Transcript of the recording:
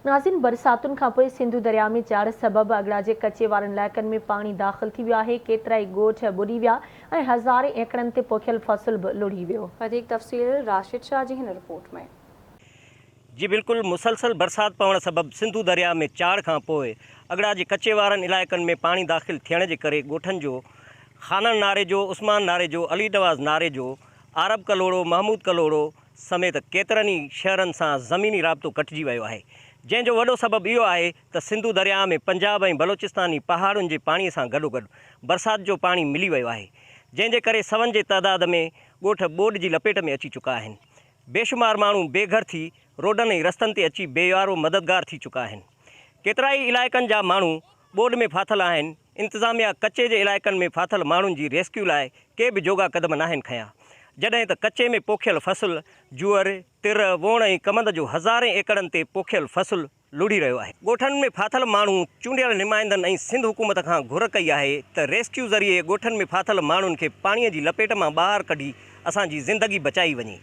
ناظرين برساتن کانپوء سنڌو درياء ۾ چاڙهه سبب اڳڙا جي ڪچي وارن علائقن ۾ پاڻي داخل ٿي ويو آهي، ڪيترائي ڳوٺ ٻڏي ويا ۽ هزارين ايڪڙن تي پوکيل فصل به لڙهي ويو. وڌيڪ تفصيل راشد شاهه جي هن رپورٽ ۾. جي بلڪل مسلسل برسات پوڻ سبب سنڌو درياء ۾ چاڙهه کان پوء اڳڙا جي ڪچي وارن علائقن ۾ پاڻي داخل ٿيڻ جي ڪري ڳوٺن جو خانڻ ناريجو، عثمان ناريجو، علي نواز ناريجو، عارب ڪلهوڙو، محمود ڪلهوڙو سميت ڪيترن ئي شهرن سان زميني رابطو ڪٽجي ويو آهي، جنهن جو وڏو سبب اهو آهي ته سنڌو درياهه ۾ پنجاب ۽ بلوچستاني پهاڙن جي پاڻي سان گڏوگڏ برسات جو پاڻي ملي ويو آهي، جنهن جي ڪري سون جي تعداد ۾ ڳوٺ ٻوڏ جي لپيٽ ۾ اچي چڪا آهن. بيشمار ماڻهو بي گهر ٿي روڊن ۽ رستن تي اچي بي يارو مددگار ٿي چڪا آهن. ڪيترائي علائقن جا ماڻهو ٻوڏ ۾ ڦاٿل آهن، انتظاميا ڪچي جي علائقن ۾ ڦاٿل ماڻهن جي ريسڪيو لاء ڪي به جوڳا قدم ناهن کنيا، جڏهن ته ڪچي ۾ پوکيل فصل جوئر، تر، ووڻ ۽ ڪمند جو هزارين ايڪڙن تي پوکيل فصل لڙهي رهيو آهي. ڳوٺن ۾ ڦاٿل ماڻهو چونڊيل نمائندن ۽ سنڌ حڪومت کان گهر ڪئي آهي ته ريسڪيو ذريعي ڳوٺن ۾ ڦاٿل ماڻهن کي پاڻي جي لپيٽ مان ٻاهر ڪڍي اسان جي زندگي بچائي وڃي.